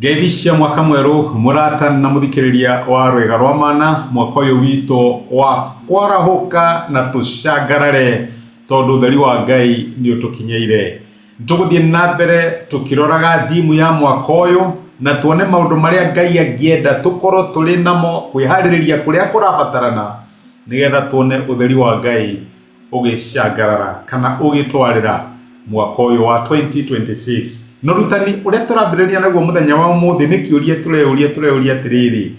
Ngeithi cia mwaka mwerũ mũrata na mũthikĩrĩria wa Rwĩga rwa Mana, mwaka ũyũ witũ wa kwarahũka na tũcangarare tondũ ũtheri wa Ngai nĩ ũtũkinyĩire. Tũgũthiĩ na mbere tũkĩroraga thimu ya mwaka ũyũ na tuone maũndũ marĩa Ngai angĩenda tũkorwo tũrĩ namo kwĩharĩrĩria kũrĩa kũrabatarana nĩgetha tuone ũtheri wa Ngai ũgĩcangarara kana ũgĩtwarĩra mwaka ũyũ wa 2026. Na ũrutani ũrĩa tũrambĩrĩria naguo mũthenya wa ũmũthĩ nĩ kĩũria tũreyũria tũreyũria atĩrĩrĩ,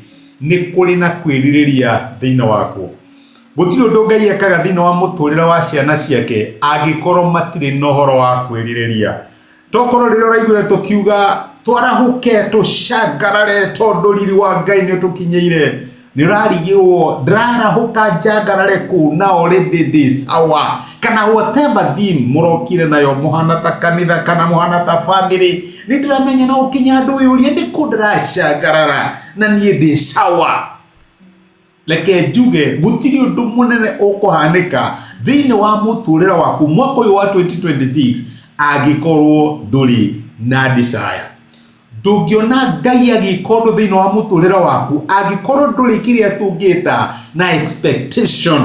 nĩ kũrĩ na kwĩrirĩria thĩinĩ waku? Gũtirĩ ũndũ Ngai ekaga thĩinĩ wa mũtũrĩre wa ciana ciake angĩkorwo matirĩ na ũhoro wa kwĩrirĩria. Tokorwo rĩrĩa ũraiguire tũkiuga twarahũke tũcangarare tondũ riri wa Ngai nĩ ũtũkinyĩire, nĩ ũrarigĩrwo ndĩrarahũka njangarare kũ na already ndĩ sawa, kana whatever theme mũrokire nayo mũhana ta kanitha kana mũhana ta family, nĩ ndĩramenya no ũkinye handũ wĩyũrie nĩ kũ ndĩracangarara na niĩ ndĩ sawa. Reke njuge gũtirĩ ũndũ mũnene ũkũhanĩka thĩinĩ wa mũtũrĩre waku mwaka ũyũ wa 2026 angĩkorwo ndũrĩ na desire. Ndũngĩona Ngai agĩka ũndũ thĩinĩ wa mũtũrĩre waku angĩkorwo ndũrĩ kĩrĩa tũngĩta na expectation.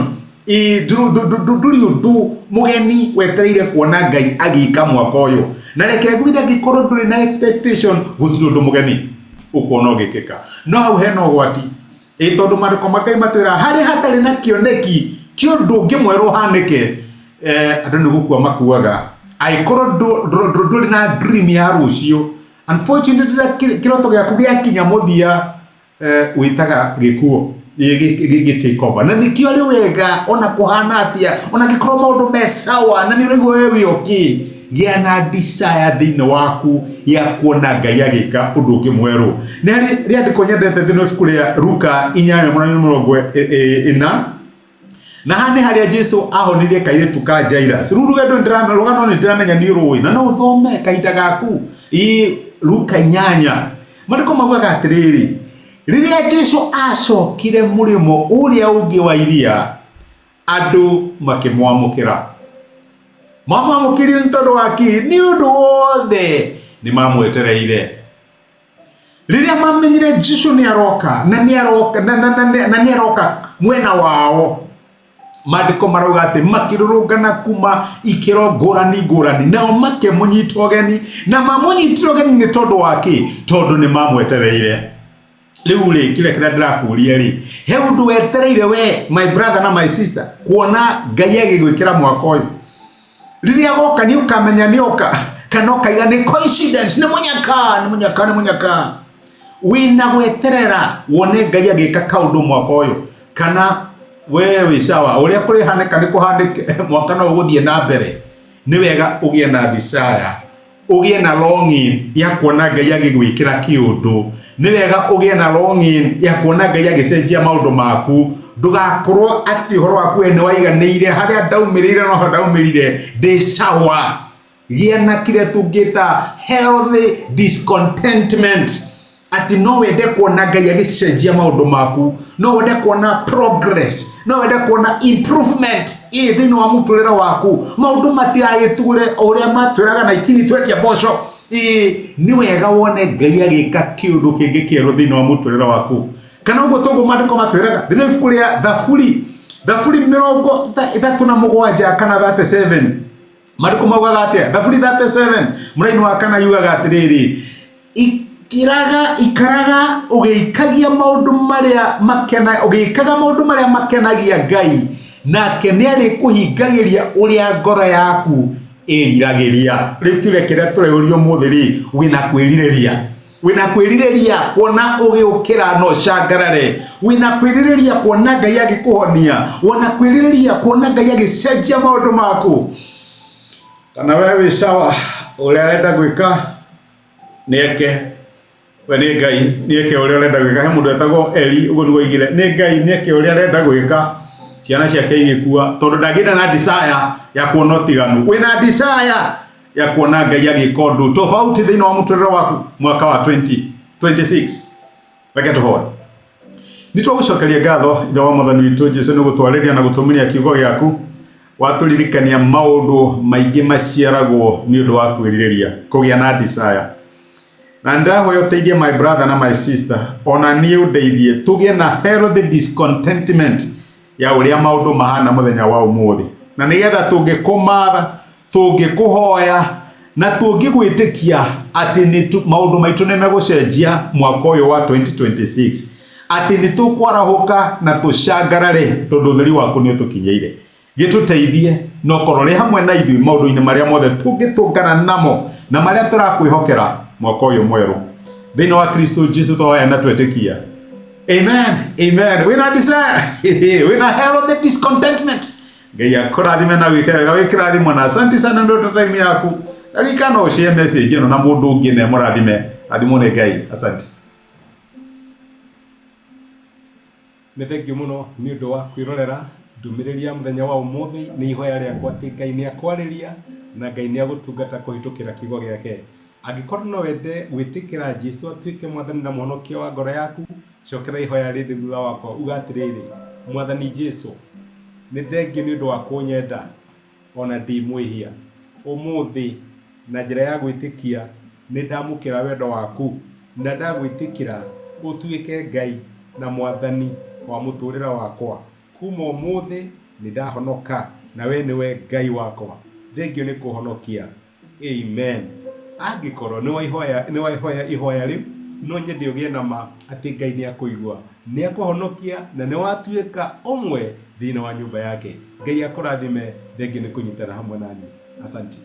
Ĩĩ, ndũrĩ ũndũ mũgeni wetereire kuona Ngai agĩka mwaka ũyũ. Na reke ngwĩre angĩkorwo ndũrĩ na expectation gũtirĩ ũndũ mũgeni ũkuona ũgĩkĩka. No hau hena ũgwati. Ĩ tondũ maandĩko ma Ngai matwĩra harĩa hatarĩ na kĩoneki kĩa ũndũ ũngĩ mwerũ ũhanĩke, andũ nĩ gũkua makuaga. Angĩkorwo ndũrĩ na dream ya rũciũ, unfortunately rĩrĩa kĩroto gĩaku gĩakinya mũthia, wĩtaga gĩkuo gĩ take over. Na nĩkĩo arĩ wega ona kũhana atĩa, ona angĩkorwo maũndũ me sawa na nĩ ũraigua we wĩ okay, gĩa na desire thĩinĩ waku ya kuona Ngai agĩka ũndũ ũngĩ mwerũ. Nĩ harĩ rĩandĩko nyendete thĩinĩ wa ibuku rĩa Luka inyanya mũraini mĩrongo ĩna, na haha nĩ harĩa Jesu ahonirie kairĩtu ka Jairus. Rĩu rũgendo rũgano nĩ ndĩramenya nĩ ũrũĩ na no ũthome kahinda gaku. Ĩ Luka inyanya maandĩko maugaga atĩrĩrĩ, rĩrĩa Jesu acokire mũrĩmo ũrĩa ũngĩ wa iria, andũ makĩmwamũkĩra. Mamwamũkĩrire nĩ tondũ wa kĩ? Nĩ ũndũ wothe nĩ mamwetereire. Rĩrĩa mamenyire Jesu nĩ aroka na nĩ aroka na, na, na, na, na nĩ aroka mwena wao, maandĩko marauga atĩ makĩrũrũngana kuma ikĩro ngũrani ngũrani, nao makĩmũnyita ũgeni, na mamũnyitire ũgeni nĩ tondũ wa kĩ? Tondũ nĩ mamwetereire. Rĩu rĩ, kĩrĩa kĩrĩa ndĩrakũria rĩ, he ũndũ wetereire we my brother na my sister kuona Ngai agĩgwĩkĩra mwaka ũyũ? Rĩrĩa agoka nĩ ũkamenya nĩ oka, kana ũkaiga nĩ coincidence, nĩ mũnyaka, nĩ mũnyaka, nĩ mũnyaka. Wĩna gweterera wone Ngai agĩka kaũndũ mwaka ũyũ, kana we wĩ sawa, ũrĩa kũrĩhanĩka nĩ kũhanĩke, mwaka no ũgũthiĩ na mbere. Nĩ wega ũgĩe na desire, ũgĩe na longing ya kuona Ngai agĩgwĩkĩra kĩũndũ. Nĩ wega ũgĩe na longing ya kuona Ngai agĩcenjia maũndũ maku. Ndũgakorwo atĩ ũhoro waku we nĩ waiganĩire, harĩa ndaumĩrĩire noho ndaumĩrire, ndĩ sawa. Gĩa na kĩrĩa tũngĩta healthy discontentment, atĩ no wende kuona Ngai agĩcenjia maũndũ maku, no wende kuona progress, no wende kuona improvement ĩ thĩinĩ wa mũtũrĩre waku. Maũndũ matiragĩture ũrĩa matwĩraga 1920 mboco. Ĩ nĩ wega wone Ngai agĩka kĩũndũ kĩngĩ kĩerũ thĩinĩ wa mũtũrĩre waku. Kana ũguo toguo maandĩko matwĩraga thĩinĩ wa ibuku rĩa Thaburi, Thaburi mĩrongo ĩtatũ na mũgwanja kana 37, maandĩko maugaga atĩa? Thaburi 37 mũraini wa kana yugaga atĩrĩrĩ, ikiraga ikaraga ũgĩikagia maũndũ marĩa makena, ũgĩkaga maũndũ marĩa makenagia Ngai, nake nĩ arĩkũhingagĩria ũrĩa ngoro yaku ĩriragĩria. Rĩu kĩũria kĩrĩa tũreyũria ũmũthĩ rĩ, wĩna kwĩrirĩria? Wĩna kwĩrirĩria kuona ũgĩũkĩra na ũcangarare? Wĩna kwĩrirĩria kuona Ngai agĩkũhonia? Wona kwĩrirĩria kuona Ngai agĩcenjia maũndũ maku? Kana we wĩ sawa, ũrĩa arenda gwĩka nĩ eke, we nĩ Ngai, nĩ eke ũrĩa ũrenda gwĩka. He mũndũ etagwo Eli, ũguo nĩguo oigire, nĩ Ngai, nĩ eke ũrĩa arenda gwĩka, ciana ciake igĩkua, tondũ ndangĩenda na desire ya kuona ũtiganu. Wĩna desire ya kuona Ngai agĩka ũndũ tofauti thĩinĩ wa mũtũrĩre waku mwaka wa 2026. Reke tũhoe. Nĩ twagũcokeria ngatho Ithe wa Mwathani witũ Jesu nĩ gũtwarĩria na gũtũmĩria kiugo gĩaku. Na ndĩrahoya ũteithie my brother na my sister, ona niĩ ũndeithie tũgĩe na healthy discontentment ya ũrĩa maũndũ mahana mũthenya wa ũmũthĩ. Na nĩgetha tũngĩkũmatha, tũngĩkũhoya, na tũngĩgwĩtĩkia atĩ nĩ maũndũ maitũ nĩ megũcenjia mwaka ũyũ wa 2026, atĩ nĩ tũkwarahũka na tũcangarare tondũ ũtheri waku nĩ ũtũkinyĩire. Gĩtũteithie na ũkorwo ũrĩ hamwe na ithuĩ maũndũ-inĩ marĩa mothe tũngĩtũngana namo na marĩa tũrakwĩhokera mwaka ũyũ mwerũ. Thĩinĩ wa Kristo Jesu twahoya na twetĩkia. Amen. Amen. Wĩna desire. Wĩna healthy discontentment. Ngai akũrathime na wĩke wega wĩ kĩrathimo na asante sana nĩ ũndũ time yaku. Ririkana ũshare message ĩno na mũndũ ũngĩ na ĩmũrathime. Rathimwo nĩ Ngai. Asante. Nĩ thengiũ mũno nĩ ũndũ wa kwĩrorera ndũmĩrĩri ya mũthenya wa ũmũthĩ. Nĩ ihoya rĩakwa atĩ Ngai nĩ akwarĩria na Ngai nĩ agũtungata kũhĩtũkĩra kiugo gĩake. Angĩkorwo no wende gwĩtĩkĩra Jesu atuĩke mwathani na mũhonokia wa ngoro yaku, cokera ihoya rĩrĩ thutha wakwa uga atĩrĩrĩ, Mwathani Jesu, nĩ thengiũ nĩ ũndũ wa kũnyenda o na ndĩ mwĩhia. Ũmũthĩ, na njĩra ya gwĩtĩkia, nĩ ndamũkĩra wendo waku na ndagwĩtĩkĩra ũtuĩke Ngai na Mwathani wa mũtũrĩre wakwa. Kuma ũmũthĩ nĩ ndahonoka na we nĩwe Ngai wakwa. Thengiũ nĩ kũhonokia. Amen. Angĩkorwo nĩ wahoya ihoya rĩu, no nyende ũgĩe na ma atĩ Ngai nĩ akũigua, nĩ akũhonokia na nĩ watuĩka ũmwe thĩinĩ wa nyũmba yake. Ngai akũrathime, thengiũ nĩ kũnyitana hamwe na niĩ. Asante.